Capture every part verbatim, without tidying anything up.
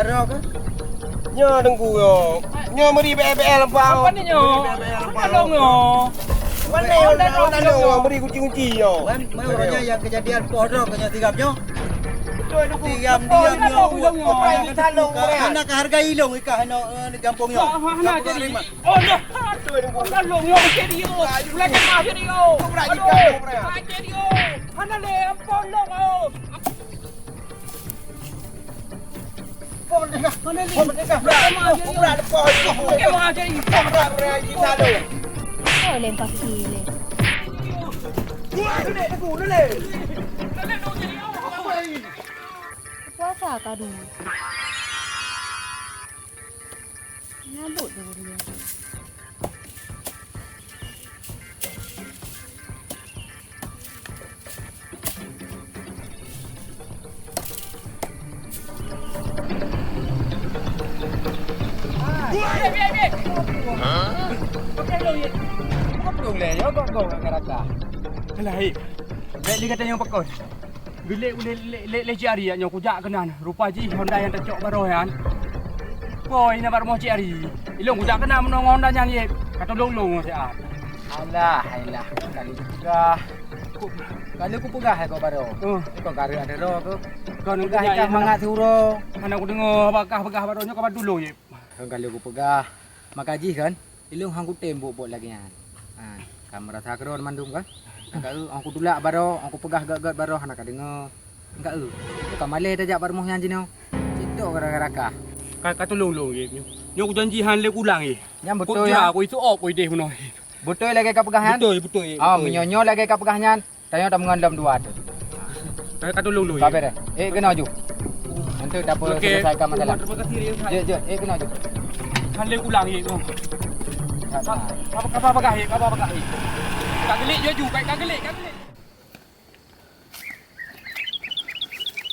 Nyoe Teungku nyoe. Nyoe meuri B L B L lempang. Apa ni nyoe? Meuri B L B L lempang. Apa dong nyoe? Mana nyoe? Mana nyoe? Meuri kunci-kunci nyoe. Wan, mai uroe nyoe nyang kejadian poh droe keu nyoe tigam nyoe. Betul Teungku. Tigam, tigam nyoe. Hana ka hargai ilong ikah nyoe, eh, di gampông nyoe. Hana jadi. Oh, dah. Aduh, Teungku. Tolong nyoe serius. Bulan jamaah serius. Aduh, serius. Hana lé, ampun dong, oh. Oh, lempar kaki le. Puasa ka dulu. Nyabut dulu dia. Alah, hai. Baik, dia kata yang pakon. Bilek uleh lé, lé, lé Cik Ari nyoe kujak keunan. Rupa jih Honda nyang tacok baroe nyan. Poi na bak rumoh Cik Ari. Ilong kujak keunan meunong Honda nyan yeb. Ka tulông lôn siat. Alah, alah. Kali peugah. Kali kupeugah hai kau baroe. Oh. Kau kareuek ada roh kau. Kau nunggu peugah hai kah mangat siuroe. Hana kudeungoe bakah peugah baroe nyoe ka ban tulông yeb. Kau kali kupeugah. Maka jih kan. Ilong hang kutem buet-buet lagée nyan. Ha, ka meurasa keudroe mandum kan? Nyang ka eu, hang kutulak baroe, hang kupeugah gét-gét baroe hana ka deungoe. Nyang ka eu, ka malée tajak bak rumoh nyan jinoe. Cit tok gara-gara kah. Ka, ka tulông lôn, nyoe kujanji hán lé kulang, eh. Nyan beutôi, ya? Aku itu ok, ideh meunoe. Beutôi lagée ka peugah nyan? Beutôi, beutôi. Ah, beutôi. Meunyoe nyoe lagée ka peugah nyan, Tanyoe tameungon lom dua tu. Ka, ka tulông lôn. Ka beres. Eh, keunoe ju. Nanti dapur selesaikan masalah. Terima kasih, Rik. Jeuet, jeuet. Eh, keunoe ju. Hán lé ulang, Rik. Apa, apa, apa, Rik? Apa, apa, Rik? Ka geulik, ju, ju. Ka geulik, ka geulik.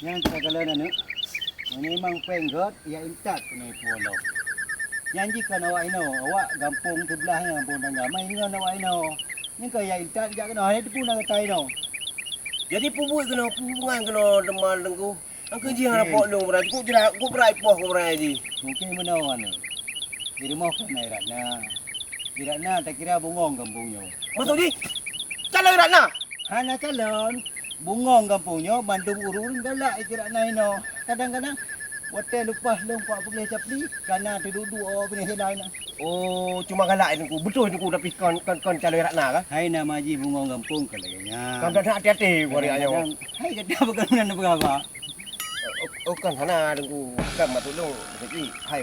Nyang keukalon aneuk, memang péng gét, ya intat keunoe pulo. Nyan jih kon awak inoe, awak gampông seublah nyang gampông tangga, mai ngon awak inoe. Nyan ka ya intat jak keunoe, hai teupeu na gata inoe. Jadi peubuet keunoe, peuhubungan keunoe teuma Teungku. Angkeu jih hana pok lôn brat, kuk jra-, kuk brat ipoh keu brat jih. Mungkin meunoe aneuk. Di rumoh kan na Ratna. Di Ratna takira bungong gampông nyoe. Maksud jih? Calon Ratna? Hana calon. Bungong gampông nyoe mandum ureuëng galak i Ratna inoe. Kadang-kadang watée leupah lôn pak peugléh capli, kana teuduek-duek awak binéh hila inoe. Oh, cuma galak Teungku. Beutôi Teungku, tapi kon, kon, kon calon Ratna kah? Hai nama jih bungong gampông ka lagée nyan. Kon dak hati-hati bari ayo. Kadang-kadang, hai gata bukan meunan peugah ba. Oh, oh, kan hana Teungku, kan maksud lôn, jadi hai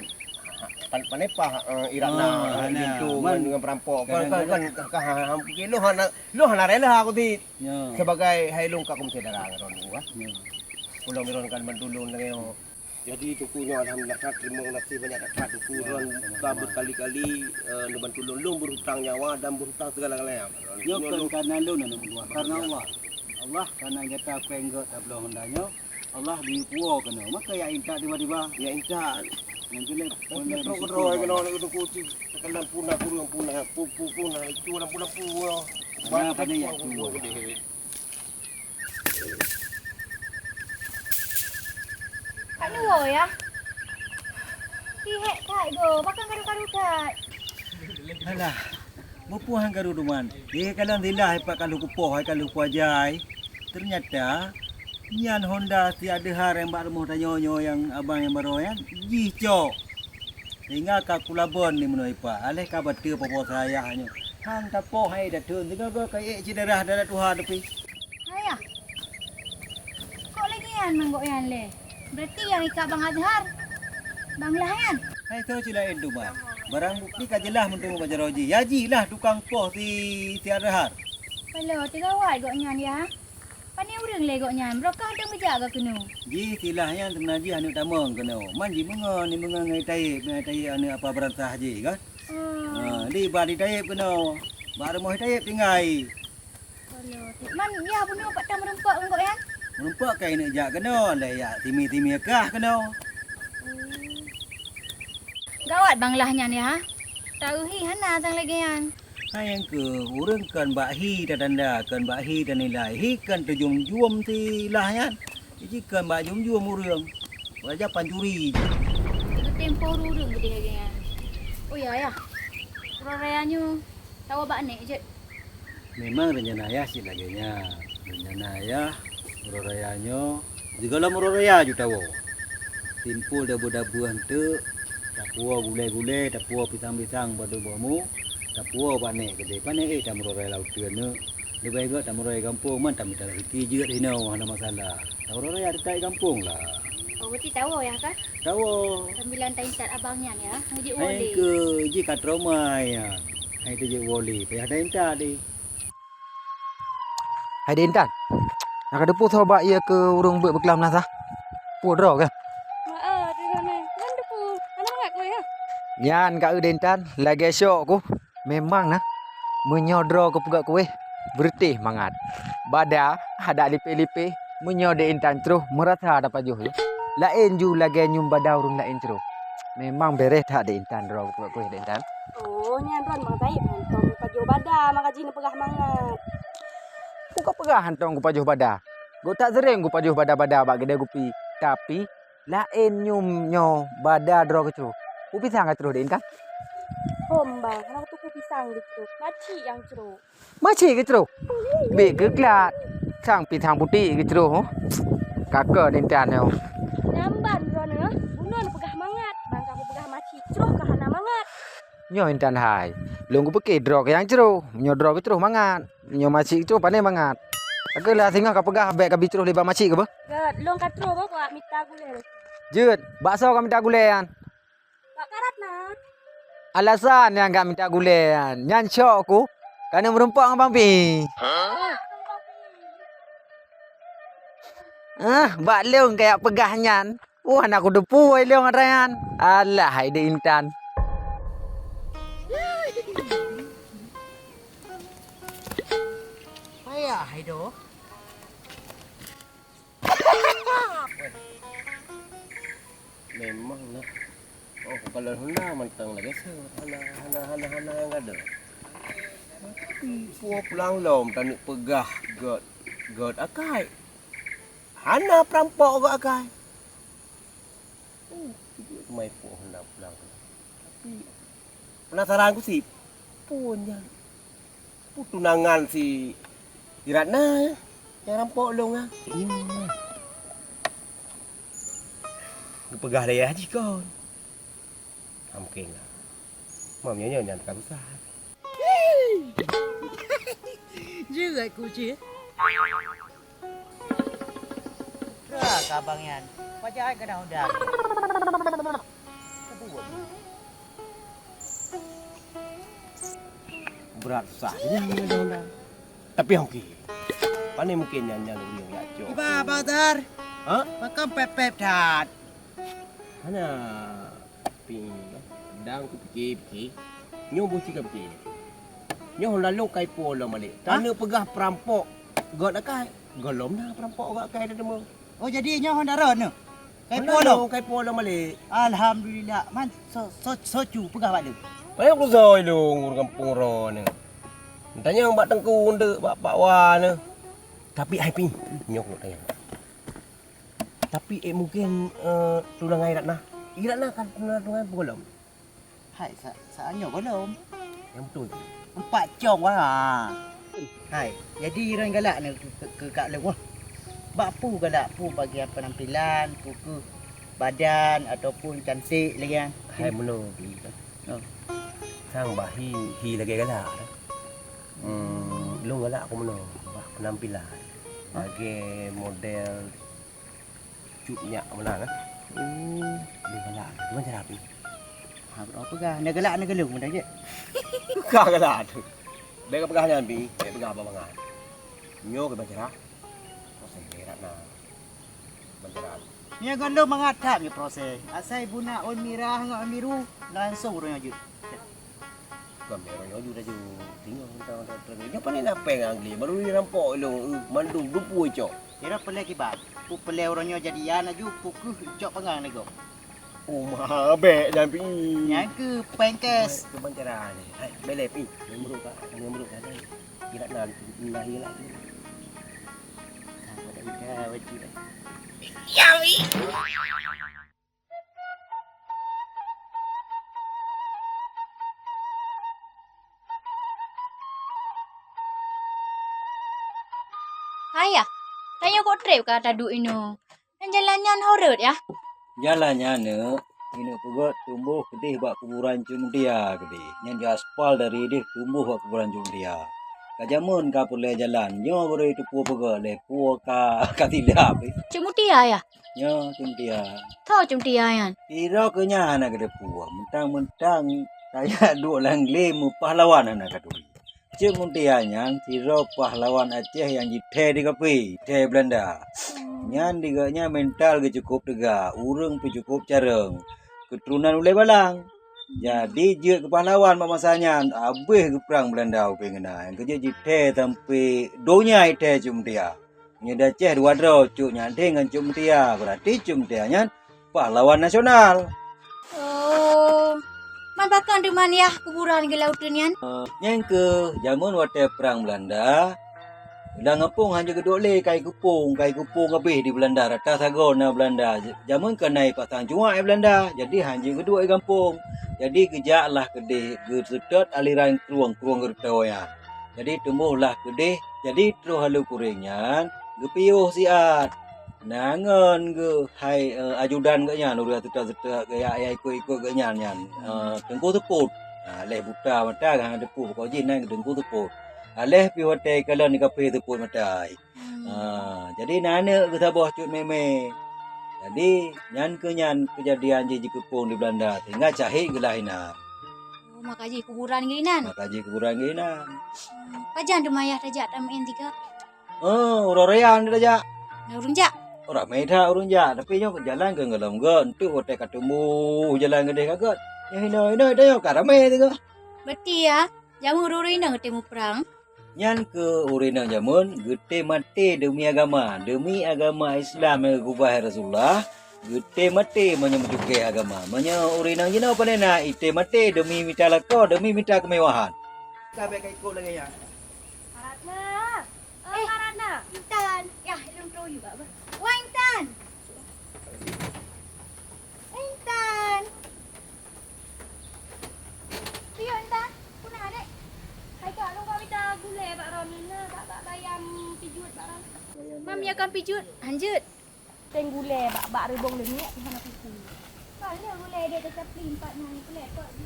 pan-, panepah, eh, i Ratna, ah, hana. Linto man, dengan perampok. Kan, kan, kadang-kadang kan, kan, kan, kan, kan, lôn hana, lôn hana rela aku ti. Ya. Sebagai hai lôn ka kumsi darah ngon lôn, ah. Ya. Ulôn miron kan bantu lôn dengan Jadi Teungku nyoe alhamdulillah that, terima kasih banyak that, that Teungku. Ya, droen sama-sama. Ka berkali-kali, eh, neubantu lôn, lôn berhutang nyawa dan berhutang segala-galanya. Nyoe nyoe kon lôn karena lôn aneuk meutuah, karena Allah. Allah karena gata péng gét tabloe honda nyoe, Allah geuyue puwoe keunoe. Maka ya intat tiba-tiba. Ya intat. Nyang keuneuk, tapi keuneuk trok bersyukur droe keunoe Teungku cit. Teukeulan punah kureueng punah, pu-, pu-, punah, itu lampu-lampu nyoe. Nah, pandai ya, itu. Ka neuwoe, ya? Ih, hék that, Ibu. Pakon karu-karu that? Alah, muphom han karu duman. Eh, kalon silah, eh, pat ka lheueh kupoh, eh, ka lheueh kuaja, eh. Ternyata, nyan honda si Adeuhar nyang bak rumoh tanyoe nyoe nyang abang nyang baroe nyan, jih cok. Sehingga ka kulabon di meunoe ipak, aléh ka bateue popo sayah nyoe. Han tapoh hai dateueng, sigoe-goe ka ék cit darah dalam tuha teupih. Ayah, kok lagée nyan manggok nyan lé? Berarti nyang ikat Bang Azhar, Bang Lah nyan? Hai, soe cit laén teuma. Barang bukti ka jeulaih meuteumé bak jaroe jih. Ya jih lah tukang poh si, si Azhar. Paloe, teugawai gobnyan ya. Pane ureuëng lé gobnyan, barokah dong geujak geuh keunoe. Jih silah nyan seubeunar jih aneuk tamong keunoe. Man jimeungon, jimeungon ngon Taib, ngon Taib aneuk apa beurantah jih kan? Oh. Ha, di ba di Taib keunoe. Bak rumoh Taib tinggai. Alah, Taib. Man yah bunoe pat tam meurumpok ngon gobnyan? Meurumpok kai neuk jak keunoe, lé yak simi-simi kah keunoe. Oh. Gawat Bang Lah nyan ya. Taeu hi hana sang lagée nyan. Hai nyang keuh, ureuëng kon bak hi tatanda, kon bak hi tanilai, hi kon teujom-jom silah nyan. Jih kon bak jom-jom ureuëng. Raja pancuri. Tempo ureueng geudeh lagèe nyan. Oh ya, ya. Uroe raya nyoe tawoe bak nek jeuet. Memang rencana ayah cit lagèe nyan. Rencana ayah uroe raya nyoe, sigohlom uroe raya ju tawoe. Simpul dabeuh-dabeuh enteuk, tapuwoe gulèe-gulèe, tapuwoe pisang-pisang bak dum boh mu, tapuwoe bak nek keudeh. Pane éh tameuroe raya lam uteuen nyoe. Leubeh gèt tameuroe gampông, man tamita rezeki jeuet hinoe, hana masalah. Tameuroe raya teutab gampông lah. Oh, berarti tawoe ya, Kak? Tawoe. Sambilan taintat abang nyan ya, ngejek wole. Hai ke, jih ka trauma ya. Hai tu jek wole, payah taintat deh. Hai deh Intan. Nak ka deupeu soe bak ié keu ureueng beuet beuklam na sah? Peue droe kah? Maa, di mana? Nyan deupeu. Hana mangat ku ya. Nyan ka eu deh Intan, lagèe syok ku. Memang na, meunyoe droe geupeugöt kueh, beureutéh mangat. Bada, adak lipéh-lipéh, meunyoe di Intan troh, meurasa tapajoh yôh. Laén ju lagèe nyum bada ureueng laén troh. Memang bèrèh that di Intan droe geupeugöt kueh di Intan. Oh, nyan droen Bang Taib hantom geupajoh bada, maka jih neupeugah mangat. Peue kapeugah hantom geupajoh bada? Geutak seuréng geupajoh bada-bada bak keudè kupi, tapi laén nyum nyoe bada droe geucroh. Peue pisang ka troh di Intan? Hom, Bang, hana kuteupeu pisang geucroh. Macik nyang croh. Macik geucroh? Bèk geuklat. Sang pisang putéh geucroh. Ka keu di Intan nyoe. Nyan ban droeneuh, bunoe neupeugah mangat, Bang ka peugah macik croh ka hana mangat. Nyoe Intan hai. Lôn kupike droe nyang croh. Nyoe droe geucroh mangat. Nyoe macik geucroh pane mangat. Ka keuh lah singoh kapeugah bèk kabi troh lé bak macik keuh beuh? Gèt, lôn ka troh beuh bak mita gulèe. Jeuet, bak soe kamita gulèe nyan? Bak karat na. Alasan nyang kamita gulèe nyan, nyan syok ku. Ka neumeurumpok ngon Bang Pi. Ah, bak lôn kajak peugah nyan. Wah, na kuteupeu ilong atra nyan. Alah, hai dek Intan. Payah hai doh. Memang nah. Oh, kalau Honda mantong lagi sih. Hana, hana, hana, hana yang ada. Tapi pulang lom tadi peugah got, got akai. Hana perampok got akai. Oh, teumai poh na pulang. Tapi penasaran ku sih, pun nyan. Pun tunangan si Ratna ya, yang rampok long ah. Iya. Geupeugah dayah jih kon. Mungkin lah. Mam nyonya nyan tak usah. Jeuet ku cit. Ka abang nyan. Pajan ai keunan udang. Brat susah nyan udang-udang. Tapi oke. Pane mungkin nyan nyan ureueng jak cok. Iba Bang Zar. Ha? Pakon pep-pep that. Hana. Ping, dang kupike-pike. Nyoe boh cit kapike. Nyoe lalu kai po lom balik. Hah? Tane peugah perampok got akai. Golom na perampok got akai dah temu. Oh, jadi nyoe hon daron nyoe? Kai po lom? Kai po lom balik. Alhamdulillah. Man, so, so, socu peugah bak lôn. Payah kusoi lôn ureueng kampung ro nyoe. Tanyong bak teungku ndeuk bak Pak Wa nyoe. Tapi hai pih, nyoe ku tanyong. Tapi, eh, mungkin, eh, tunangan Iratna. Iratna kan tunangan, tunangan peue gohlom? Hai, sa-, saat nyoe gohlom. Nyang beutôi. Empat cong wah. Hai, jadi Iron galak ni ke, ke, ke Kak Long wah. Bak peue galak, peue bagian penampilan, peue keuh badan ataupun cantik lagi kan? Hai meunoe pi. Oh. Sang bah hi, hi lagèe galak dah. Hmm, lôn galak aku meunoe, bah penampilan. Lagèe model Cut Nyak meunan, eh. Oh. Lôn galak, kiban cara pih? Ha, beudôh peugah, neugalak neugalak meunan jeuet. Ka galak tu. Bèk kapeugah nyan pih, bèk peugah abang mangat. Nyoe kiban cara? Proses berat na. Kiban cara? Nyoe gohlom mangat that nyoe proses. Asai buna ôn mirah ngon ôn biru, langsung uroe nyoe jeuet. Kon bèk uroe nyoe ju laju. Tinggai mantong, mantong, mantong. Nyoe pane na pèng Angli, baru jirampok ilong, eh, mandum dum pue cok. Kira peureulèe kiban. Peue peureulèe uroe nyoe jadian laju, peue keuh cok peungang lé gob. Oh, ma bèk nyan pih. Nyan keuh pèng cash. Kiban cara ni. Hai, bèk lé pih. Nyang meurok ka, nyang meurok ka. Kira nan, nah, iya lah. Sama dah udah wajib. Ya, wi. Ayah, tanyoe kok treb ka taduek inoe? Nyan jalan nyan ho rhot, yah? Jalan nyan, Neuk, ineuk peugöt tumboh keudeh bak kuburan Cut Mutia keudeh. Nyan jiaspal dari ideh tumboh bak kuburan Cut Mutia. Ka jameun ka peureulèe jalan, nyoe baru teupeu peugöt lé, peue ka, ka silap. Cut Mutia, yah? Nyoe Cut Mutia. Tho Cut Mutia nyan? Sidroe keu nyan hana kateupeue, meuntang-meuntang tajak duek lam glé meupahlawan hana katuri. Cut Mutia nyan sidroe pahlawan Aceh nyang jithèe di kafé, jithèe Beulanda. Nyan di gobnyan mental geuh cukôp teuga, ureueng pih cukôp carông, keuturonan ulèe balang. Jadi jeuet keu pahlawan bak masa nyan, habéh geuprang Beulanda u Pengena, nyang keuh jeuet jithèe sampoe donya jithèe Cut Mutia. Nyoe di Aceh dua droe, Cut Nyak Dheng ngon Cut Mutia. Beurati Cut Mutia nyan pahlawan nasional. Oh, man pakon teuma yah kuburan geulauteun nyan? Eh, nyan keuh jameun watèe prang Beulanda, lam gampông hana jeuet geuduek lé, ka jikeupông, ka jikeupông habéh di Beulanda, rata sagoe na Beulanda. Jameun ka na jipasang cuak lé Beulanda, jadi hana jeuet geuduek di gampông. Jadi geujak lah keudeh geuseutôt aliran krueng-krueng geureutoe nyan. Jadi teumboh lah keudeh, jadi troh Alue Kuréng nyan geupiôh siat. Na ngon geuh hai, eh, ajudan geuh nyan, ureueng seutôt-seutôt geuh, ya, ya, ikot-ikot geuh nyan, nyan, eh, Teungku Seupôt. Ha, lheuh buta mata, hana teupeu, pokok jih nan Teungku Seupôt. Ha, lheuh pih watèe kalon di kafé Seupôt Matai. Hmm. Ha, jadi na aneuk geuh saboh Cut Mémé. Jadi, nyan keuh nyan keujadian jih jikeupông di Beulanda, sehingga syahid geulah inan. Oh, maka jih kuburan geuh inan? Maka jih kuburan geuh inan. Hmm, pajan teuma yah tajak tameu'en sigoe? Oh, uroe raya tajak. Na ureueng jak? Oh, ramé that ureueng jak, tapi nyoe jalan keu gohlom göt, enteuk watèe ka teumboh jalan keudeh ka göt. Nyoe hinoe-hinoe tanyoe ka ramé sigoe. Berarti ya, jameun ureueng inong geutém muprang? Nyan keuh ureueng inong jameun geutém maté deumi agama, deumi agama Islam nyang geukeubah lé Rasulullah, geutém maté meunyoe meucukéh agama. Meunyoe ureueng inong jinoe pane na item maté deumi mita lakoe, deumi mita keumewahan. Ka bèk ka ikot lagèe nyan. Ratna! Oh, eh, Ratna! Intan! Yah, lôn troh yue bak bah. Wah, Intan! Intan! Pion tan, peue na, Dek? Hai kak, lôn ka mita gulèe bak droeneuh na, bak, bak Bayam Pijuet bak droeneuh. Mam, ya kan Pijuet? Hanjeuet. Teng gulèe bak, bak reubông leumiek, hana kuku. Ka lheueh gulèe Dek teucaplin pat nyan, kulèe kok di.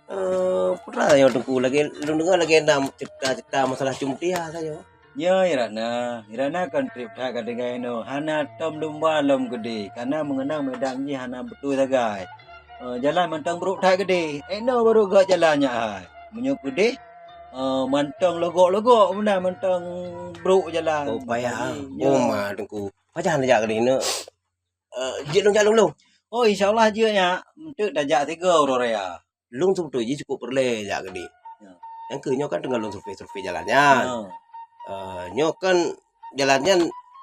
Eh, peue na nyoe Teungku, lagèe lôn deungö lagèe na cerita-cerita masalah Cut Mutia saja. Nyoe Irana, Irana kon trép that ka tinggai inoe, hana tom lumba lom keudeh, kana meungeunang medan jih hana beutôi sagai. Eh, jalan mantong brôk that keudeh, inoe baru göt jalan nyak hai. Meunyoe keudeh, eh, mantong logok-logok meunan, mantong brôk jalan. Oh, payah. Jadi, oh, nyoe. Ma Teungku. Pajan tajak keudeh inoe? Eh, jeuet lôn jak lôn-lôn. Oh, insya Allah jeuet nyak. Enteuk tajak sigoe uroe raya. Lôn seubeutôi jih cukôp peureulèe jak keudeh. Ya. Nyang keuh nyoe kan teungoh lôn survei-survei jalan nyan. Ya. Eh, nyoe kan jalan nyan,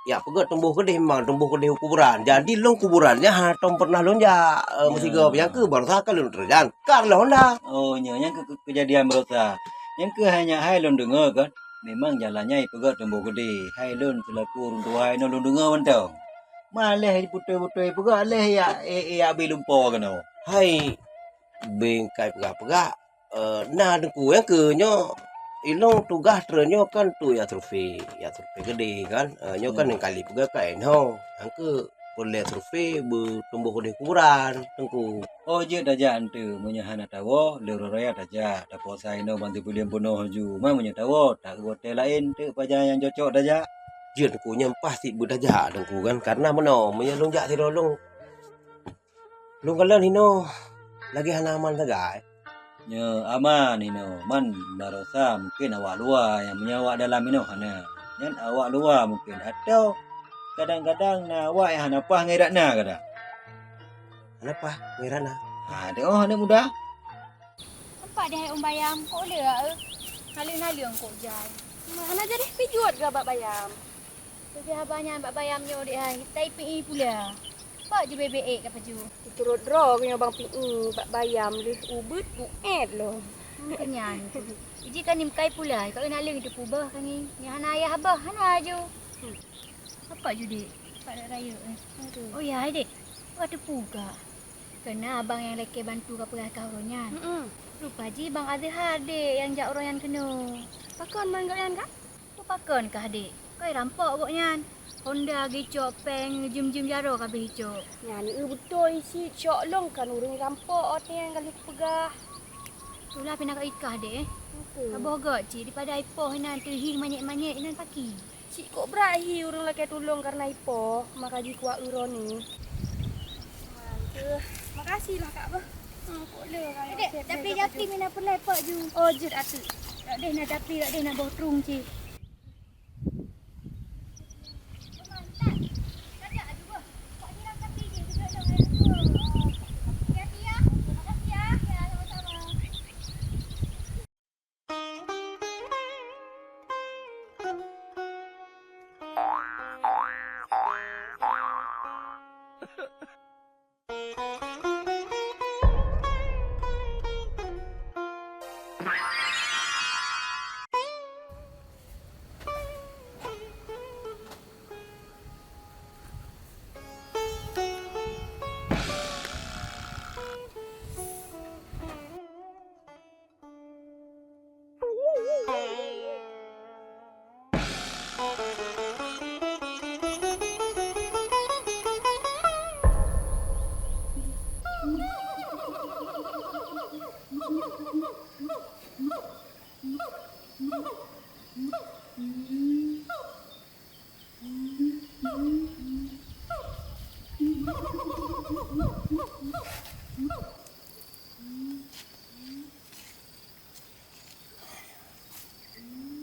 ya, peugöt teumboh keudeh, memang teumboh keudeh u kuburan. Jadi lôn kuburan nyan hana tom pernah lôn jak, eh, meusigoe. Ya. Nyang keuh barosa ka lôn teurejan, ka lôn Honda. Oh, nyoe nyang keu-, keu-, keujadian barosa. Nyang keuh hai nyak hai lôn deungö kan, memang jalan nyan ipeugöt teumboh keudeh. Hai lôn seulaku ureueng tuha inoe lôn deungö mantong. Ma lheueh beutôi-beutôi peugah lheueh yak, eh, eh, yak bi lumpo keunoe. Hai, bengkai peugah-peugah, eh, na Teungku nyang keuh nyoe, ilong tugaih treuk nyoe kan tu yak survei, yak survei keudeh kan. Eh, nyoe kan, hmm, nyang kali peugah ka inoe. Nyang keuh peureulèe survei beutumboh keudeh kuburan, Teungku. Oh, jeuet tajak enteuk, meunyoe hana tawoe, lheueh uroe raya tajak, tapuasa inoe ban sibuleuen peunoh laju. Ma meunyoe tawoe, tawoe watèe laén enteuk pajan nyang cocok tajak. Jeuet Teungku, nyan paih sit beutajak Teungku kan, karena meunoe, meunyoe lôn jak sidroe lôn, lôn kalon inoe lagèe hana aman sagai. Nyoe aman inoe, man barosa mungken awak luwa, nyang meunyoe awak dalam inoe hana. Nyan awak luwa mungken, atau kadang-kadang na awak nyang hana paih ngon Ratna kadang. Hana paih ngon Ratna? Ha, tengok aneuk muda. Nampak deh hai Om Bayam, kok le, eh? Naleueng-naleueng kok jai. Hana jadi pijuet keu bak Bayam. Tapi haba nyan bak Bayam nyoe dek hai, tai pi-i pula. Pak ju bebek ék ka pajoh. Turot droe nyoe bang pi-i bak Bayam lheueh ubit buet lom. Mungken nyan. Iji kan nimkai pula, kau nak leueng itu pubah kan ni. Nyang hana ayah abah, hana aju. Hmm. Apa ju dek? Pak dak rayeuk eh. Aduh. Oh ya, dek. Wah teupeu gak. Kena abang nyang lakèe bantu ka peugah kah uroe nyan. Mm-mm. Rupa jih Bang Azhar dek nyang jak uroe nyan keunoe. Pakon man gobnyan kah? Peue Pakon kah, Dek? Kai rampok gobnyan. Honda geucok, péng, jeuem-jeuem jaroe ka abéh icok. Nyan, eu, beutôi cit, cok lôn kan ureueng rampok, watèe nyang ka lheueh kupeugah. Tulah pih na ka ikah, Dek. Beutôi. Saboh göt cit, daripada ipoh inan teuh hi manyét-manyét inan paki. Cit kok brat hi ureueng lakèe tulông kareuna ipoh, maka jikuah eu droeneuh. Manteuh. Makasih lah, Kak, bah. Hmm, kok le, Kak, Dek, siap-siap tapi ka japri pajôh. Mina peureulèe pok ju. Oh, jeuet ateuh. Rot deh na japri, rot deh na boh trueng cit.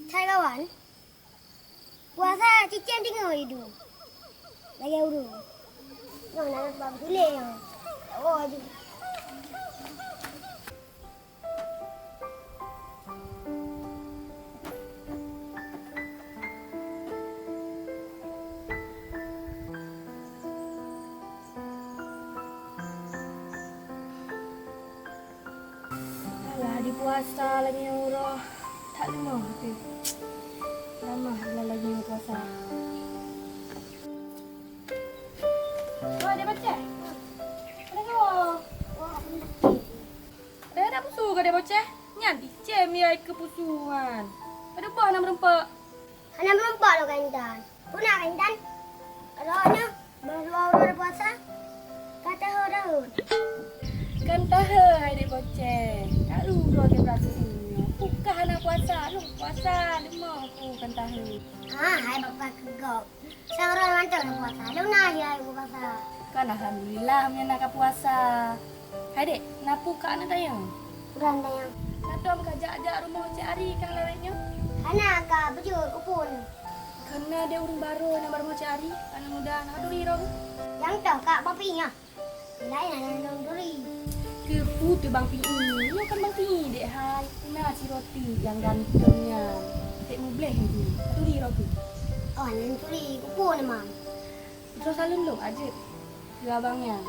Hai kawan, puasa cicém teungoh idup. Lagèe ureueng. Nyoe na bak tuléh nyoe. Oh, aju. Alah, di puasa lagèe nyoe uroe, that leumoh até. Lama lagèe nyoe puasa. Oh, dia baca? Ada kawan? Ada, ada pusu ke dia baca? Nyan, dicém ya ke pusuan. Ada buah nama rempok. Hana meureumpok lôn keu intan. Peue na keu intan? Roh nyoe, meunyoe uroe puasa, ka tahô daun. Kan tahô hai dek boceh. Ka uroe ke berarti nyoe. Peue ka hana puasa, lôn puasa, leumoh ku kan tahô. Ah, hai bapak keu gob. Sang roh mantong na puasa. Lôn na akhé hai puasa. Kan alhamdulillah meunyoe na ka puasa. Hai dek, na peue ka aneuk tayang? Uroe tayang. Ka tom ka jak-jak rumoh Cik Ari kang lawét nyoe? Hana ka, beujeuet, keupeue nyoe? Keureuna dek ureueng barô nyang bak rumoh Cik Ari, aneuk muda, na turi droe? Nyang toh ka Bang Pi nyoe. Laén hana lôn turi. Keupeue teuh Bang Pi? Nyoe kan Bang Pi dek hai. Na sidroe teuk nyang ganteng nyan. Dek mubleh laju. Na turi droe keuh? Oh, hana lôn turi. Keupeue nyoe, Mam? Droe saleuem lôn, a jeuet keu abang nyan.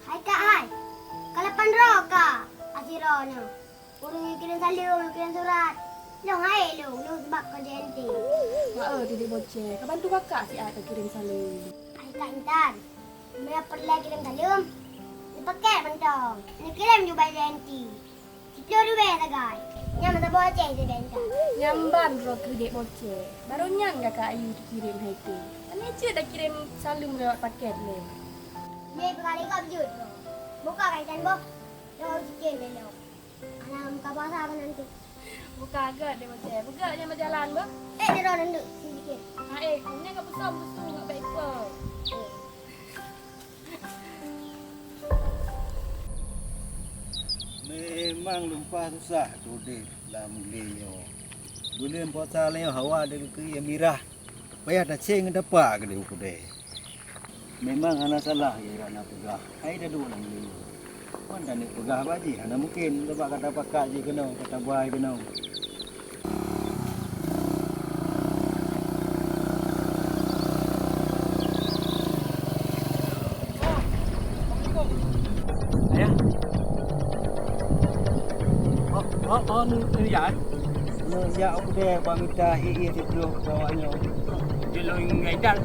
Hai kak hai, ka lapan droe ka asidroe nyoe. Ureueng nyang kirém saleuem, nyang kirém surat. Lôn hai lôn, lôn sabab ka J N T. Maeu tieb boceh, ka bantu kakak siat ka kirém saleuem. Hai kak Intan, meunyoe peureulèe kirém saleuem, neupakèt mantong. Neukirém ju bak J N T. Siplôh ribèe sagai. Nyan meusaboh Aceh sideh Intan. Nyan ban droe keuh dek boceh. Barô nyan kakak ayu teukirém hai keu. Aneuk cit dak kirém saleuem lewat pakèt lé. Lé peugalé gob jeuet droe. Buka kaitan boh. Droe cicém lé lom. Alam ka puasa keunan tu. Buka agak dek boceh. Buka nyan beujalan boh. Eh, droe nan dek. Sini dikit. Ha eh, nyan ka peusam pesu ngon baik po. Memang lumpah susah udép lam ulée nyoe. Buleuen puasa lé nyoe hawa deukeue mirah, payah tacé ngon tapa keudeh u keudè. Memang hana salah ya Rana peugah, hai taduek lam ulée nyoe. Wan taneuk peugah bak jih hana mungken, sabab ka tapakat jih keunoe, ka tabai keunoe. Ayah. Oh, oh, oh, nu, nu ya. Nu ya, aku deh, bang mita hi, hi, di blok bawah nyo. Dia lo ingai dah.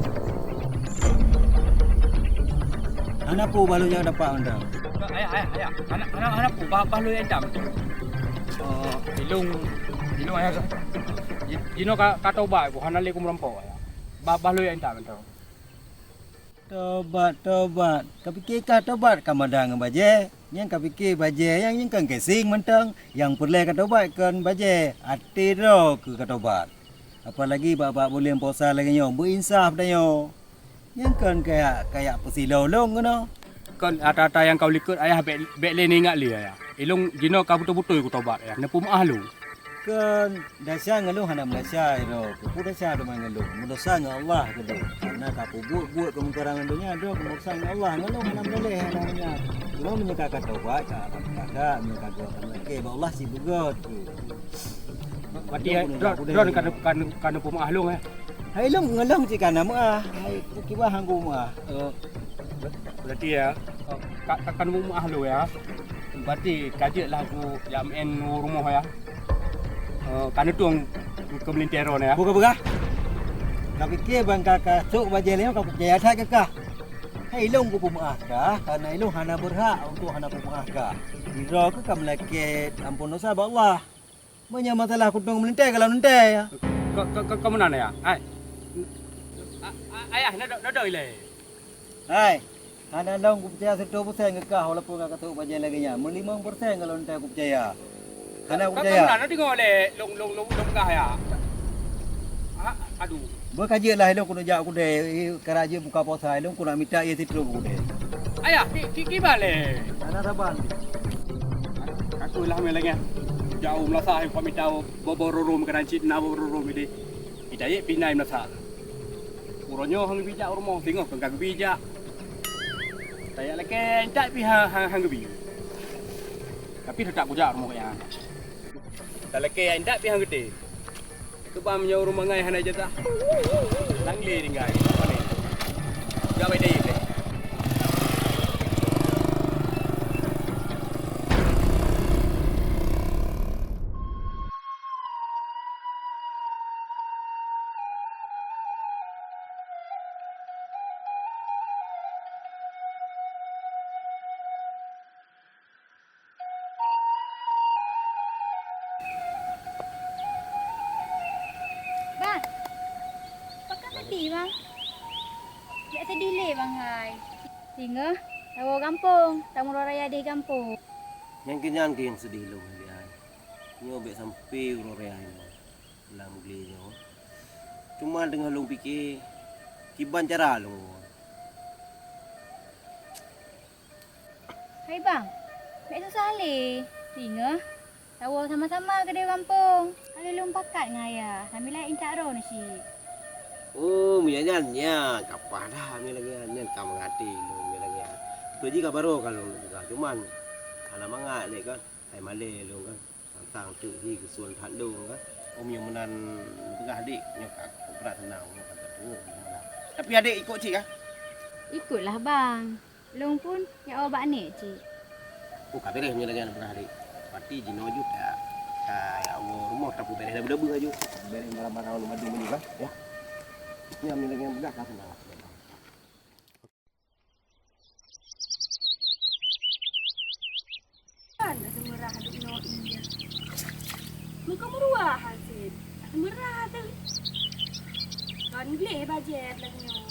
Hana peue bak lôn nyang dapat anda. Ayah, ayah, ayah. Hana, hana, hana peue bak, bak lôn nyang dam. Oh, ilung, ilung ayah. Ji-, jinoe ka, ka tobat ku, hana lé ku meurumpok, ya. Bah, bah lôn jak intat mantong. Tobat, tobat. Ka pike kah tobat ka mada ngon bajée? Nyang ka pike bajée nyang, nyang kon gasing mantong. Nyang peureulée ka tobat kon bajée. Até droe keuh ka tobat. Apalagi bak-bak buleuen puasa lagée nyoe, beu insaf tanyoe. Nyang kon kayak, kayak peusiloe lôn keunoe. Kon ata-ata nyang ka u likot ayah bék, bék lé neuingat lé ayah. Ilôn jinoe ka beutôi-beutôi kutobat ayah, neupeumeu'ah lôn. Kon desya ngon lôn hana meudesya droe, keupeue desya teuma ngon lôn? Meudesya ngon Allah keu lôn. Karena ka peubuet-buet keumungkaran lam donya, droe meudesya ngon Allah, ngon lôn hana meudaleh, hana meunyan. Cuma meunyoe ka, ka tobat, ka, ka, ka, meunyoe ka geuh, ka meulakée bak Allah cit beugöt. Berarti droe, droe ka, ka, ka neupeumeu'ah lôn, eh? Hai lôn ngon lôn cit ka na meu'ah. Hai kiban han ku meu'ah. Eh, berarti ya, ka, ka, ka neumeu'ah lôn ya. Berarti ka jeuet lah ku jak meu'en u rumoh ya. Eh, ka neutueng keu meulintèe droeneuh ya. Buka-buka. Ka pike ban ka, ka sôk bajée lé nyoe ka kupeucaya that keu kah. Hai lôn kupeumeu'ah kah, karena ilôn hana beurhak untuk hana peumeu'ah kah. Sidroe keuh ka meulakée ampôn desya bak Allah. Meunyoe masalah kutong meulintèe, kalau lintèe ya. Ka, ka, ka, ka meunan ya? Ai. A, a, ayah, nadok, nadok ilée. Hai, hana lôn kupeucaya siratoh peusen keu kah, walaupun ka katôk bajée lagée nyan. Meulimong peusen kalau lintèe kupeucaya. Hana kupeucaya. Ka, ka meunan, na deungoe lé lôn, lôn, lôn, lôn peugah ya. Ha, aduh. Beuka jeuet lah ilôn keuneuk jak u keudè, i, karab jeuet buka puasa, ilôn keuneuk mita ié sitrom u keudè. Ayah, ki, ki, kiban lé? Hana saban. Aku lah meulang nyan. Jak u meulasah, aku mita boh-boh roro meukanan cit na boh roro mideh. Kita ye pinai meulasah. Uroe nyoe hang bijak u rumoh, singoh kon ka geubijak. Tajak lakée intat pih ha, ha, hang geubi. Tapi teutap kujak rumoh nyan. Talakée intat pih hang geutem. Keuba meunyoe ureuëng mangai hana ijazah. Nang lé tinggai. Pane? Gawai dayeuh lé. Bang, pakon sedih, Bang? Jak sedih lé, Bang, hai. Singoh, tawoe gampông, tameuraya di gampông. Nyang keu nyan keuh nyang sedih lôn, hai. Nyoe bék sampai uroe raya nyoe lam glé nyoe. Cuma teungoh lôn pike, kiban cara lôn woe. Hai bang, bék susah lé. Singoh, tawoe sama-sama keudeh gampông. Ka lheueh lôn pakat ngon ayah, sambilan intat droeneuh cit. Oh, meunyo nyan, nyan ka paih dah meunyo lagèe nyan, nyan ka mangat até lôn meunyo lagèe nyan. Beutôi jih ka barô ka lôn peugah, cuman hana mangat lé kan. Hai malèe lôn kan. Tantang teuk hi geusuon that lôn kan. Oh, meunyo meunan peugah adék, nyoe ka brat seunang, nyoe ka brat seunang. Tapi adék ikot cit kah? Ikot lah bang. Lôn pun jak woe bak nek cit. Oh, ka beres meunyo lagèe nyan peugah adék. Pati jinoe ju ka, ka jak woe rumoh, tapi beres leubeh-leubeh aju. Beres barang-barang lôn mandum aju lah, ya. Nyan meunyo lagèe nyan peugah ka seunang. Kan dah seumeurah duek noe ie. Muka meuruah han sit. Dah seumeurah teuh. Kon gleh bajèe lagèe nyoe.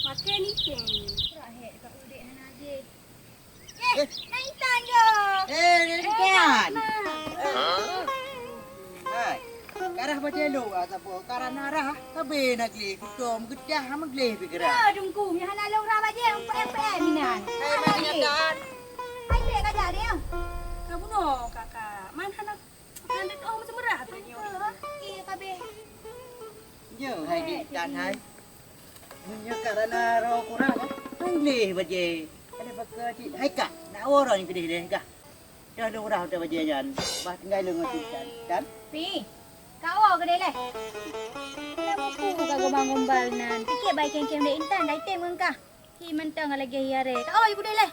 Makai niteng. Rahek ka udek hana jih. Eh, Naitan yo. Eh, Naitan. Hai, karah bajèe lôn ah, sapo? Karah na rah, sabe na gleh, kutom geudah hana gleh pikiran. Ya, dungku, mi hana lôn rah bajèe, empat empat minan. Hai, Naitan. Hai, dek kajak dia. Kamu no, kakak. Man hana, hana oh, macam merah tu nyoe. Iya, kabeh. Yo, hai, Naitan, hai. Meunyoe ka rana roh kurang, kan gleh bajèe. Ada pakai cit. Hai kak, nak woe roh nyang keudeh deh kah? Dah dong rah utai bajèe nyan. Bah tinggai lôn ngon cit kan? Kan? Pi, ka woe keudeh leh. Dah mupu ka gombal-gombal nan. Pikir bai keng-keng dek Intan, dah item ngon kah. Hi mantong lagèe hi aré. Ka woe keudeh leh.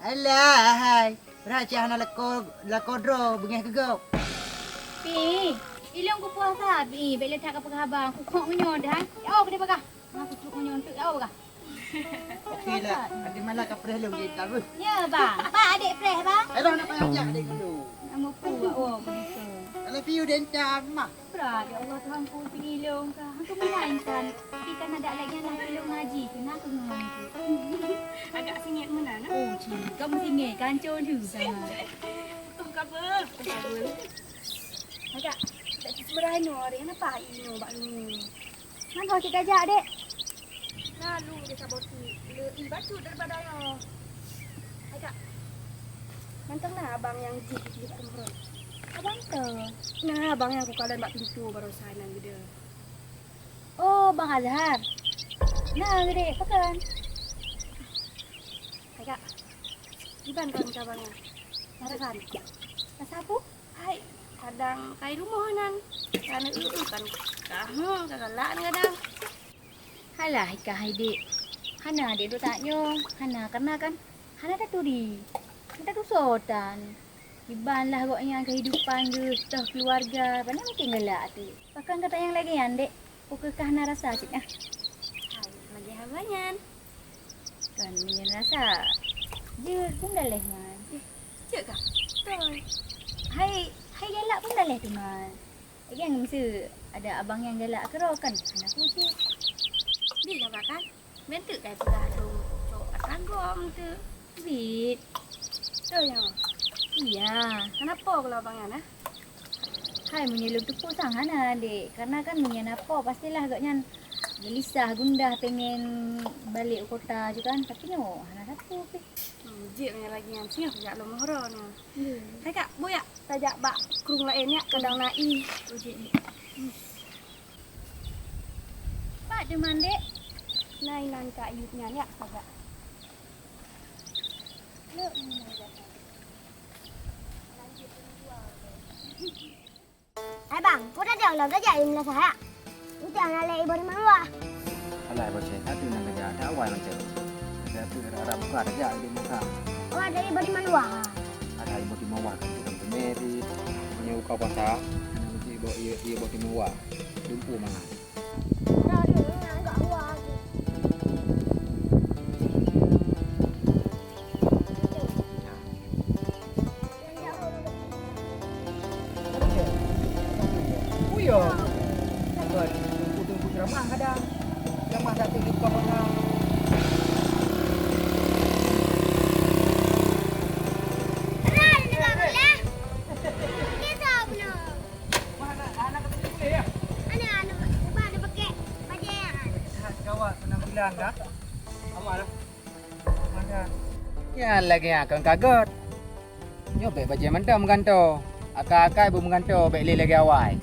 Alah, hai. Brat cit hana lako, lako droe beungèh keu gob. Pi, ilôn kupuasa, Pi. Bèk lé that ka peugah abang. Kukhok meunyoe dah. Ka woe keudeh bagah. Nah, kucuk meunyoe untuk ya, oh, bah. Okey lah, nanti malam ka preh lôn di Intan, weh. Ya, bang. Bang, adik preh, bang. Eh, bang, nak payah jak adik dulu. Nama ku, oh, begitu. Love you, Dencang. Mah. Berat, ya Allah, Tuhanku, peuilông kah. Aku meunan insan. Tapi kan adak lagèe nyan, peuilông ngaji keu na keu ngon. Agak sengit meunan, eh? Oh, cik, kamu sengit, kancil tu. Tuh, kabel, kabel. Agak, tak seberapa hari ni, kenapa hari ni, Bak Luni? Manoe cit tajak, Dek? Na lôn di saboh teuk, le i bacut daripada nyoe. Hai, Kak. Mantong na abang nyang jih di Pak Tumron. Abang teu? Na abang nyang kukalon bak pintoe baroesa nyan geude. Oh, Bang Azhar. Na geude, pakon? Hai, Kak. Kiban kon keu abang nyan? Rasa kan? Rasa apa? Hai, kadang kai rumoh nan. Karena eu kan kahang, ka galak ni kadang. Halah, Ika hai dek. Hana dek dok tak nyoe. Hana karena kan hana taturi. Hana tatusoe tan. Kiban lah gobnyan kehidupan geuh toh keluarga. Pane mungkin galak tu. Pakon kata nyang lagèe nyan, Dek? Peu kheueh ka hana rasa cit ah? Hai, lagèe haba nyan. Kan meunyoe rasa jeuet pun daleh man. Eh, jeuet kah? Beutôi. Hai, hai galak pun daleh tu man. Lagèe nyan meuseu ada abang nyang galak keudroe kan hana kucit. Di nyoe kan? Bentuk kai peugah lôn cok atra gom tu. Bit. Beutôi nyoe? Iya. Kenapa kalau abang nyan ah? Hai, meunyoe lôn teupeu sang hana, Dek. Karena kan meunyoe na po, pastilah gobnyan geulisah, gundah, pengen balek u kota ju kan. Tapi nyoe hana sapeue pih. Hmm, jeuet nyan lagèe nyan. Singoh jak lôn mohro nyoe. Iya. Hai, Kak, bu yak tajak bak krueng laén yak, kadang na i. Oh, jeuet, Dek. Pat teuma, Dek? Na inan Kak Yub nyan yak, tajak. Lok nyan jak. Hai bang, peue tajak lom tajak i meulasah ya? Enti hana lé iboh di manuwa. Alah boceh, atu nyang tajak, ada awai macam. Ada atu rara buka tajak di muka. Oh, ada iboh di manuwa. Ada iboh di manuwa kan tukang pemeri. Punya buka puasa, anak mesti iboh iya iboh di manuwa. Lumpuh mangan. Gawat penampilan dah. Aman lah. Aman dah. Nyan lagèe nyan kon ka göt. Nyoe bèk bajèe mantong meugantoe. Akai-akai beu meugantoe bèk lé lagèe awai.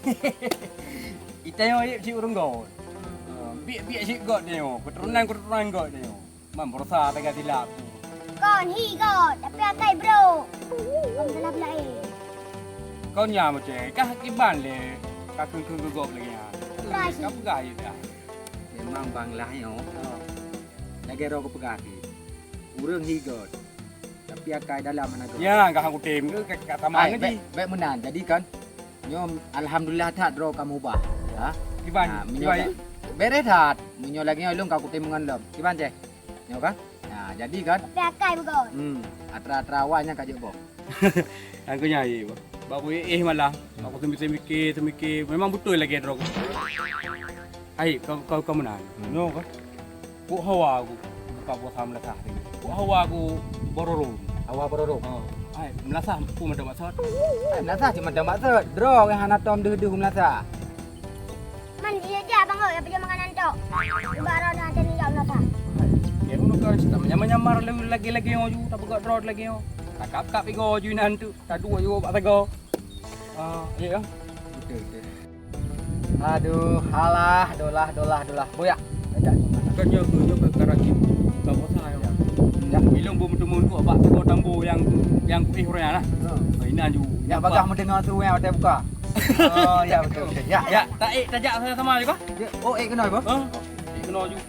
Itanyoe yeb cit ureueng göt. Biek-biek cit göt tanyoe. Keuturonan-keuturonan göt tanyoe. Man beurasa taga silap. Kon hi göt, tapi akai brok. Kon salah beulaén. Kon nyan meucè, kah kiban lé ka kheun-kheun keu gob lagèe nyan. Ka peugah yeb dah. Memang bang lah nyoe. Lagèe droe kupeugah pih. Ureueng hi göt. Tapi akai dalam hana göt. Ya, kah kutem ke ka sama ngeji. Bèk meunan. Jadi kan nyoe alhamdulillah that droe ka mubah. Ha? Kiban, kiban. Beres that. Meunyoe lagèe nyoe lôn ka kutem ngon lom. Kiban ceh? Nyoe kan? Nah, jadi kan? Tapi akai beugöt. Hmm, atra-atra awai nyan ka jeuet boh. Aku nyan, eh, bah. Bak ku éh malam, bak ku seumiké-seumiké, memang beutôi lagèe droe. Ai, kau, kau, kau meunan. Hmm. Nyoe kan? Kok hawa aku buka puasa meulasah tadi. Kok hawa aku bororo. Hawa bororo? Oh. Ai, meulasah ku mantong maksud. Ai, meulasah cit mantong maksud. Droe hana tom deuh-deuh meulasah. Man, iya jak, Bang, ya, peujeuet makanan tok. Ubak roh na tadi jak meulakha. Ya, ngono kan, cit menyamar-nyamar lagèe-lagèe nyoe ju, tapeugah droe lagèe nyoe. Takap-kap igo ju inan tu, tadu ju bak tego. Ah, iya, ya. Betul, betul. Aduh, alah, dolah, dolah, dolah. Boyak. Kan nyoe, nyoe ke karaki. Ka puasa, ya. Ya. Bilong beu meuteumèe kok bak tego tambo nyang, nyang kuéh ureueng lah. Ha. Inan ju. Nyak bagah meudeungoe su watèe buka. Oh, ya, betul, betul. Ya, ya. Tak ék tajak sama-sama juga? Ya. Oh, ék keunoe, Bang? Ha? Ék keunoe juga.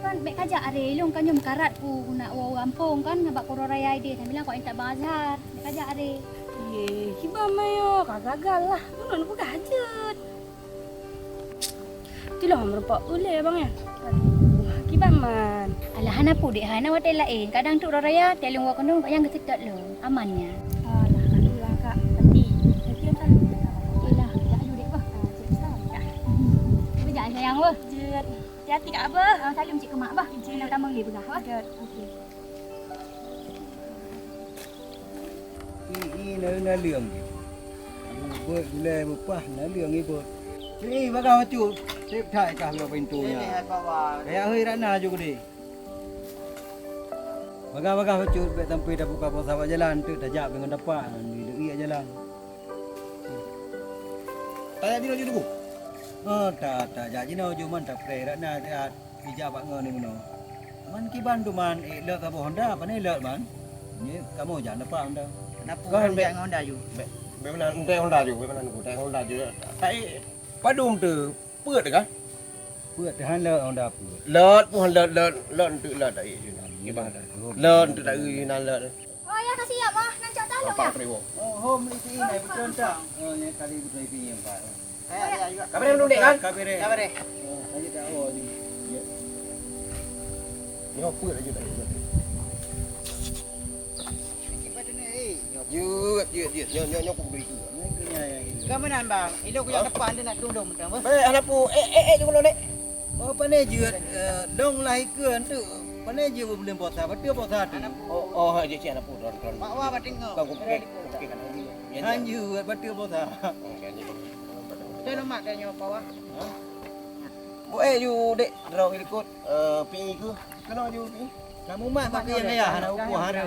Bèk kajak aré, lôn kan nyoe meukarat ku nak woe gampông kan, ngon bak uroe raya idéh, sambilan kujak intat Bang Azhar. Bèk kajak aré. Yeh, kiban mayo, ka gagal lah. Ulôn peugah jeuet. Tilong meureumpok ulèe abang nyan. Aduh, kiban man. Alah, hana peue dék, hana watèe laén. Kadang teuk uroe raya, teuh lôn woe keunoe, bak nyan geuseutôt lôn. Aman nyan. Alah, alhamdulillah, Kak. Berarti, berarti kan. Okey lah, jak dulu dék, bah. Ah, cek Ustaz, Kak. Tapi jangan sayang, bah. Jeuet. Hati-hati, Kak Abah. Ah, salam cit keu mak, bah. Jeuet. Kena utama ulèe peugah, bah. Jeuet. Okey. Ih, ih, na, naleueng. Beuet gulai beupah, naleueng ibot. Ih, bagah bacut. Sép that kah lom pintoe nyan. Kaya hôi Ratna ju keudeh. Bagah-bagah bacut, bèk sampai tabuka puasa bak jalan, teuk tajak ngon tapak, ngon leuiek jalan. Tajak jinoe ju Teungku. Oh, ta, tajak jinoe ju man tapreh Ratna siat. Ija bak ngon ni meunoe. Man kiban tu man, eh, lheueh kamoe Honda, pane lheueh man. Ni kamoe jak dapat Honda. Kenapa Kau orang bèk, jak ngon Honda ju? Bèk, bèk meunan, entèe Honda ju, bèk meunan ku, entèe Honda ju. Tapi padum tu, peuet kah? Peuet, han lheueh Honda peuet. Lheueh pun lheueh, lheueh, lheueh enteuk lheueh tak ju. Kiban. Lheueh enteuk tak ju nan lheueh. Oh, ya, kasih ya, Bah. Nan cok talong ya? Empat ribu. Oh, hom isi ini, betul tak? Oh, ni kali betul isi ni empat. Kabaré dulu dek kan? Kabaré. Kabaré. Oh, ayo dah, oh, ni. Ya. Ni apa lagi tak? Jut, jut, jut. Nyo, nyo, nyo, aku beri tu. Kamu nan bang, ilo ku yang depan tu nak tundung mentang, bah. Baik, anak pu. Eh, eh, eh, tunggu dulu, Dek. Oh, pane jeuet, eh, dong lah ikeue tu. Pane jeuet buleuen puasa, bateue puasa tu. Oh, oh, ha, jeuet, jeuet, anak pu, don, don. Mak wah bateue ngau. Kau kupikir, kupikir kan. Han jeuet, bateue puasa. Oh, kan, jeuet. Dah lemak dah nyawa bawah. Ha? Bu, eh, ju, Dek, droe likot, eh, pi ku. Kena ju pi. Kamu mat bak yang ayah, anak uku hara.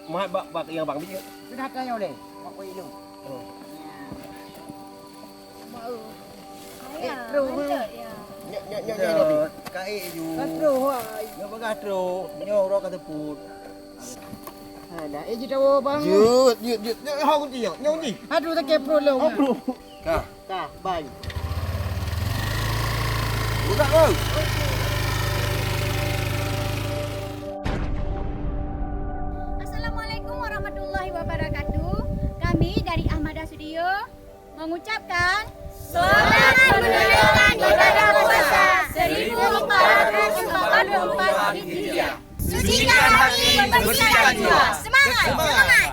Mat bak, bak yang bang bijak. Sudah tanya oleh, mak ku ilung. Oh. Eh, terus, ha? Nyak, nyak, nyak, nyak, nyak. Kaék ju. Kan terus, wai. Nyak bagah terus. Nyoe uroe ka teupot. Alah, eh, ji tawo bang. Jut, jut, jut. Nyak, ha, kunci, nyak. Nyak, kunci. Aduh, sakit perut lu. Oh, perut. Ka. Ka, bye. Buka, bang. Assalamualaikum warahmatullahi wabarakatuh. Kami dari Ahmada Studio mengucapkan selamat menunaikan ibadah puasa seribu empat ratus empat puluh empat Hijriah. Sucikan hati, bersihkan jiwa. Semangat, semangat.